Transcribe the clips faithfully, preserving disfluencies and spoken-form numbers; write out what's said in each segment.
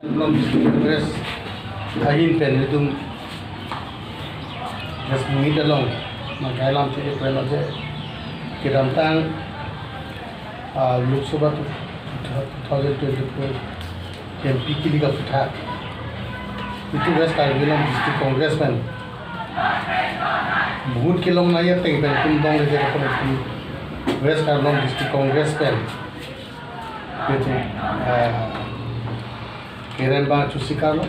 Karbi Anglong District Congress ahin pen itum press meet along nangkailam te pen aje kedamtang, ah, Lok Sabha two thousand twenty-four M P kilik aphuthak itum West Karbi Anglong District Congress pen bahut kelong nai ateng pen itum dong le je West Karbi Anglong District Congress pen itum, ah, kerem abang chosikarlo.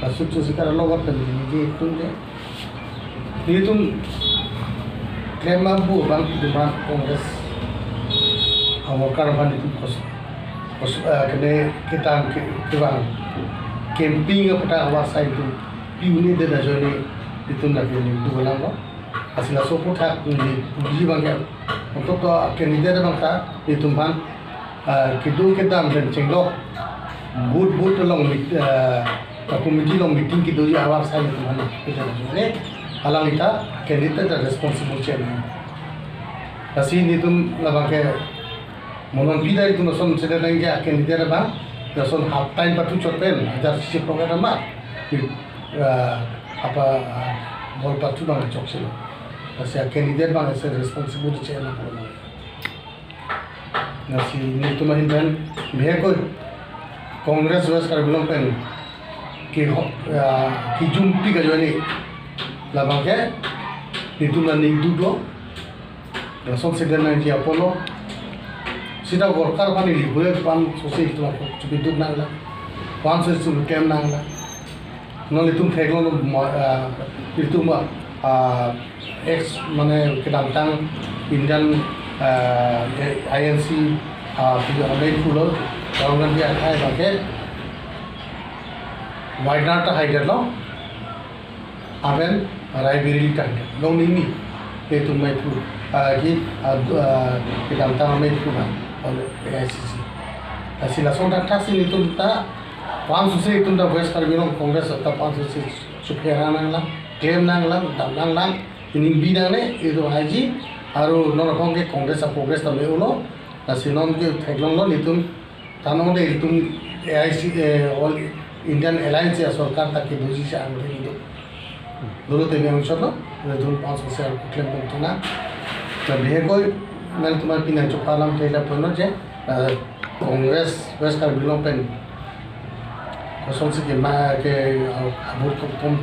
Laso chosikarlo, lapen neli itum ke, nelitum klem abu abang itum aphan Congress a-worker aphan itum kos, kos, ah, kene kedam ke, kevang campaign aphuthak ahavar asai itum pi-un-edet ajoine itum lake nelitum langlo. Lasi laso aphuthak neli puji abang ke, untuk ke candidate abang ta itum aphan, ah, kedo kedam pen chenglok, booth booth along meet, ah, committee along meeting kedoji ahavar asai itum aphan, kita ajoine alang ita candidate ta responsible chairman. Lasi nelitum labang ke monon pida itum lason sede nangji candidate abang, lason half time pathu chot pen ajar sisi program abang, ah, apa, ah, bol pathu abang chokselo. Lasi candidate abang ase responsible chairman. Lasi nelitum ahin pen bihek koi Congress West Karbi Anglong pen ke ho, ah, kejumpi ajoine labang ke nelitum la ning duklo. Lason sede nangji apotlo. Sita worker aphan ili bule pan sose itum ako chupiduk nanglang, pan sose chupiduk nanglang. Non itum theklong, ah, itum, ah, ex mane kedamtang Indian, ah, I N C, ah, pi amei pulo, Rahul Gandhi akhai abang ke Wayanad ta haidetlo. Lapen Raebareli ta haidetlo. Long nini itum amei phu, ah, ki, ah, du-, ah, kedamtang amei phu abang, A I C C. Lasi lason thakthak si nelitum ta pan sose itum ta West Karbi Anglong Congress ta pan sose chupherang nanglang, klem nanglang, dam nanglang, ining bi nangne itum haiji, aru non aphan ke Congress a-progress ta me-olo. Lasi non ke theklonglo nelitum, tangte itum A I C, eh, All Indian Alliance a-sorkar ta kedoji si ang itum dolo teme ang chotlo, itum pan sose klem pon tuna. Ta bihek koi nelitum aphan pinang chokpa alam te lapu-an lo je, eh, Congress West Karbi Anglong pen kosonsi kema ke, ah, vote kom, kom,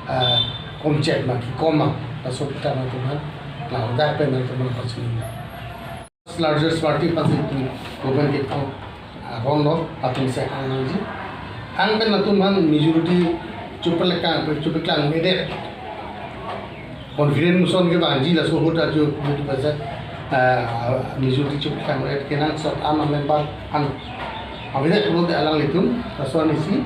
ah, komchek ma kekom ma, laso kita nelitum aphan, la udah pen nelitum aphan pachini. Largest party aphansi itum government ke thang, ah, ronglo, latum si hang nangji. Hang pen latum aphan majority chupelekang, chupeklang medet. Confidence motion kevangji laso ahut ajo, ah, majority chupeklang medet kenangsot a-member an. Avedet pulote alanglitum, laso anisi,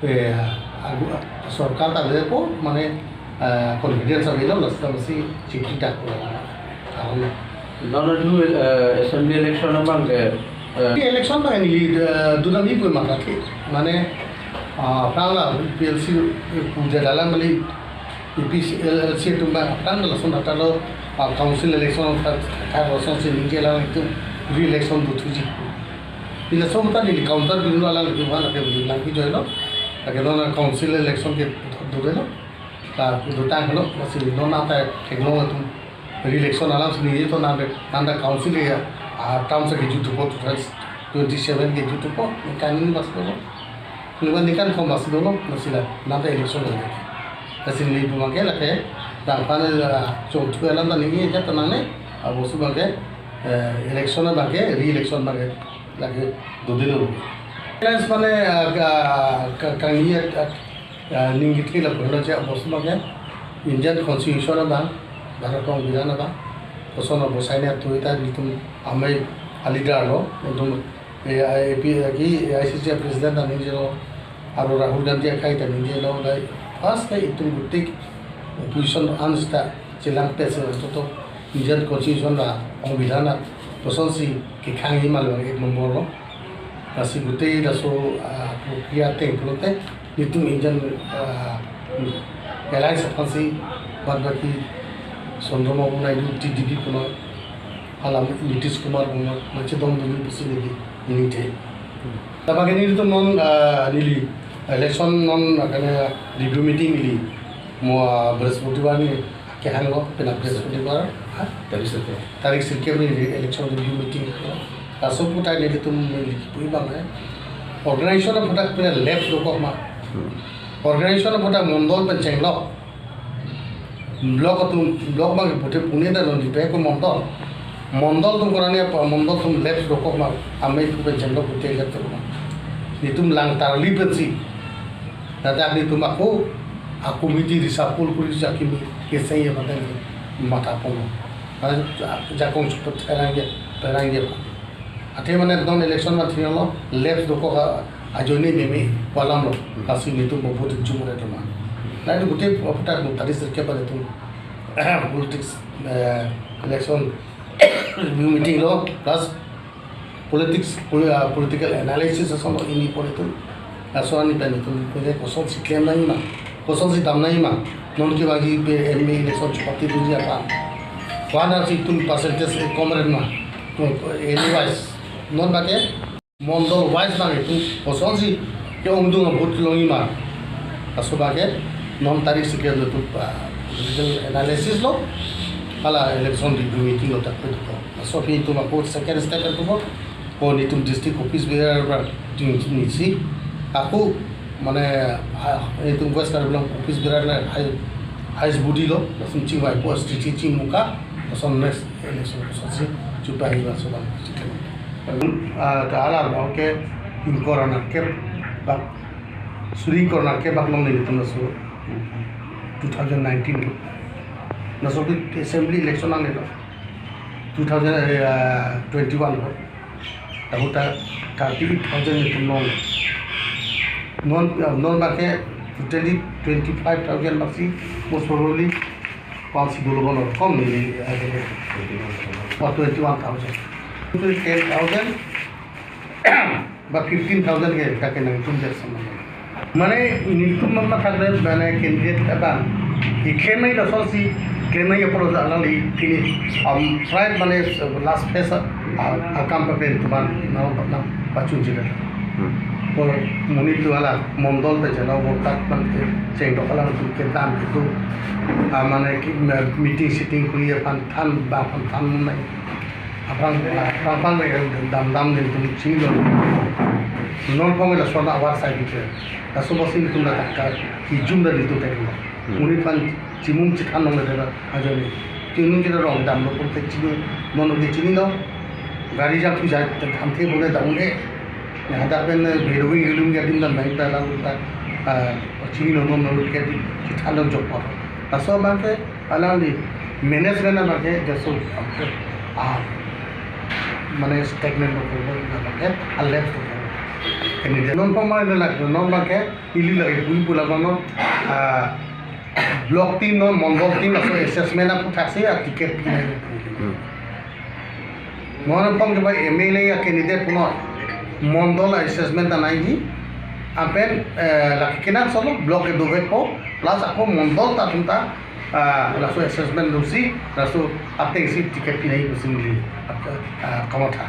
eh, agu, sorkar ta avepo, mane, eh, confidence avelo, lasi ta masi chingki dak ko. Aron. Non adu, eh, assembly election abang ke, eh, Di election abang neli, eh, dunam ipu mata ke. Mane, ah, aphrang la A P H L C puja dalam beli A P H L C atum abang aphrang lason ata lo, ah, council election ta, ta lason si ningje lang itum re-election dothuji. Di lason ta neli counter bilu alanglitum aphan lake bilu lang ki join lo. Lake non council election ke dodelo. Ta dotang lo, lasi non ata theklong atum re-election alam si ningje to nangta, nangta council ya, ah, term si kejut thupo, two thousand twenty-seven kejut thupo, ningkan ini mas lo. Ningkan, ningkan kethom mas dolo, lasi la nangta election lo. Lasi neli pu abang ke lake, dang aphan, ah, chongthu alam ta ningje ajat ta nangne, ah, bangso abang ke, eh, election abang ke, re-election abang ke lake dodelo. Alliance mane, ah, ka, ka, kangni, ah, ah, ning kethek lapu-an lo je, bangso abang ke Indian Constitution abang, Bharat Songbidan abang, koson abosai ne atu ta nelitum amei a-leader lo, nelitum, eh, A I P, eh, ki, A I C C president ta ningjelo, aru Rahul Gandhi akhai ta ningjelo, dai, first ke itum gutik opposition an sita chelang pes to to Indian Constitution la, Songbidan la, kosonsi kekhang imal abang ek nombor lo. Lasi gutei laso, ah, prokriya ateng pulote, nelitum Indian, ah, Alliance aphansi, bad baki Chandrababu Naidu T D P pulo, hala Nitish Kumar pulo, machedondun pusi neli, neli te. Tapa kini itu non, ah, neli election non, ah, kene review meeting neli mo, ah, Brihaspatibar ni kehang lo, pena Brihaspatibar, ha? Tarik sirkep. Tarik sirkep ni election review meeting lo. Laso aputhak nelitum neli pui bang, eh. Organization aphuthak pena lapse dokok ma. Hmm. Organization aphuthak mondol pen chenglok. Block atum, block abang pute pune ta non dipe ko mondol. Mondol atum korani apa, mondol atum lapse dokok ma, amei pu pen chenglok pute lapse dokok ma. Nelitum lang tarli pensi. Ladak nelitum ako, a committee reshuffle kuri si akimi, kesai ya paten matha ponlo. Jakong chuput terang ya, terang ya. Athe mane non election ma thilo, lapse dokok ajoine meme pu alam lo. Hmm. Lasi nelitum bo vote chumre toma. Nai tu gute aphuthak tarik sirkep pada tu politics, eh, election review meeting lo, plus politics, poli-, ah, political analysis ason lo ini pon itu. Laso arni pen itu, pele kosonsi klem nangji ma, kosonsi dam nangji ma. Non kevangji pe M A election chupati dunji apa. Wana si itum percentage, eh, kemren ma. Area wise. Non abangke mondol wise abang itum kosonsi ke-ongdung a-vote longji ma. Laso abangke non tarik sirkep lo tu, ah, political analysis lo. Hala election review meeting lo tak pe tu. Laso aphi itum ako second step itu mo. Ko nelitum district office bearer abang ting nisi. Ako mane, ah, itum West Karbi Anglong office bearer na high, highest body lo. Langsung chingvai po S T C chingmuka. Langsung next election kosonsi chupahi laso abang. Ah, ta alar abangke ingkoi ra nerkep bak, suri ingkoi ra nerkep bak along nelitum laso two thousand nineteen lo. Laso aphi assembly election nangne lo. Two thousand, eh, twenty-one lo. Tahun ta thirty-eight thousand nelitum long. Non, eh, non abangke totally twenty-five thousand baksi most probably kwan si dolo bono kom ni, eh, or twenty-one thousand. Ten thousand ba fifteen thousand ke kake nangtum jak sama. Mane nelitum mama thakre mane candidate abang. Ikhemai da sosi khemai apro ja lang di kini, um, right mane last phase, uh, akam papen tuman na na pachun jira. Hmm. Ko monit tu hala mondol pe jana ko tak man ke cheng dok hala tu ke dam ke tu. Ah, mane ki, ma-, meeting sitting kuri aphan than ba aphan than nai. Aphrang, aphrang aphrang le dam dam nelitum chinglo. Non phong la sona awar sai biche. Laso bosi nelitum la tak ka kijum da nelitum teklo. Hmm. Monit aphan chimum chithan long le da ajoine. Chimum chithan rong damlo pon te chini, non ke chinilo. Gari jam thu jai thamthe bole dam ne. Hadak pen bherwi hilum ke dim dam nai ta lang ta, ah, chinilo non non ke di chithan long jok por. Laso abangke alangli management abangke jaso, ah, mane stagnant lo ko abangke, a lapse lo. Kini de non pamai lo lak non abangke ili lagi pui pula mano, ah, block team non mondol team laso assessment aputhak si a ticket pinai. Hmm. Mon pong ke ba M L A ya candidate puno mondol assessment ta nangji. Apen, eh, laki kenangsot lo block ke dovekpo plus ako mondol ta atum ta, ah, laso assessment dosi laso ateng si ticket pinai pusi neli, ah, kamatha.